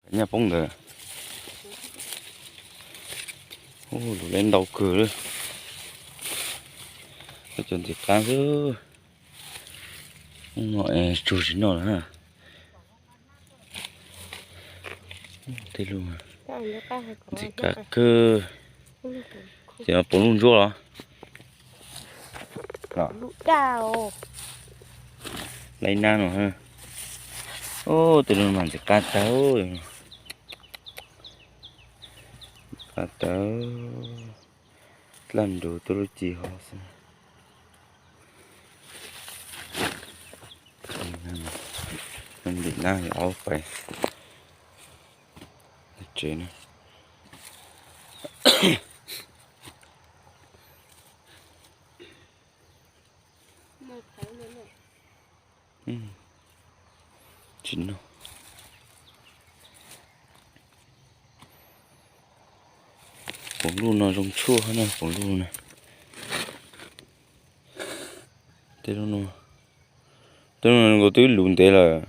Nyaj poob ntawd. Ua, lug leb ntau kawg lawm. Cov ntxim qab xwb. Ub, no es tsug tsis noj lawm na. Tej lug ntxim qab kawg. Ces no puv lub ntsuab los? Lub daj. Laib nab no. Ub, tej lug mas ntxim qab tag. Qab tag. Dlaj nrug tuaj lub ci hov xwb. Ntim nab ob pais tsev na. Tsis noj. Puv lub no zoo tshuaj na, puv lub na. Tej lub no, tej lub no nkaus twb lug ntev lawm.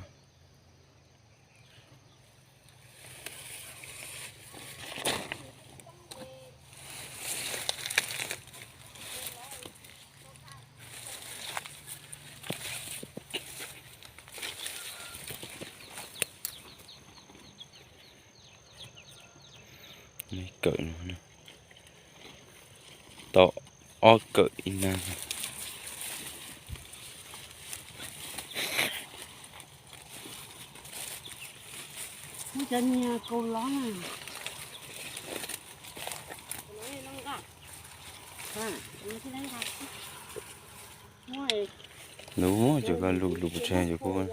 Kawm no, tau ob kawm ib nab. Muab cov niag kaus lov na. Lus muab cov ko lus lus pus tseg cov ko.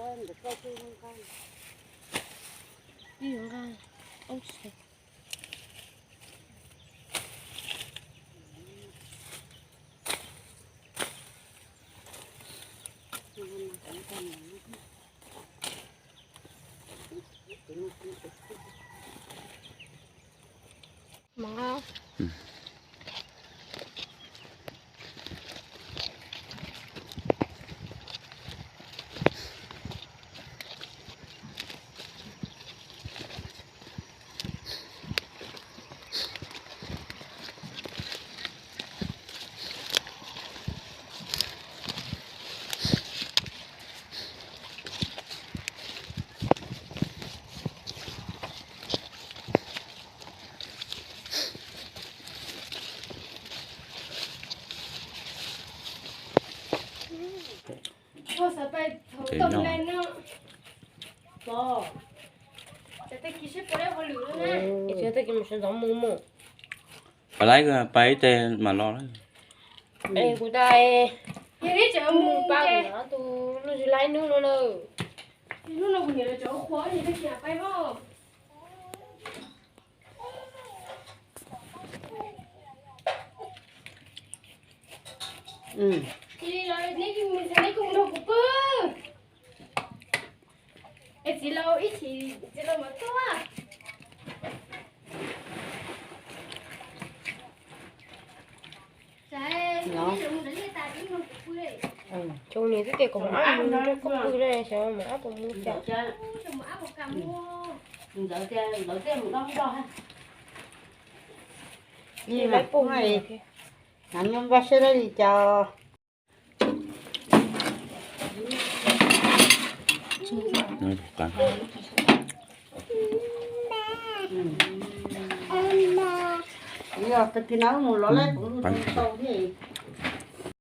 Pais laib, pais ib teg mam los. Kuv tas, mus pa tus lub tsis laib hnub no na. Txiv laus, ib chim txiv laus mam tuaj. Cov niam twb tias kom mus ab mus rau koj pw li, xyov mus ab puas mus cas. Npaj siab li cas. Yog tig na mus los lawm kuv lub tau thiab.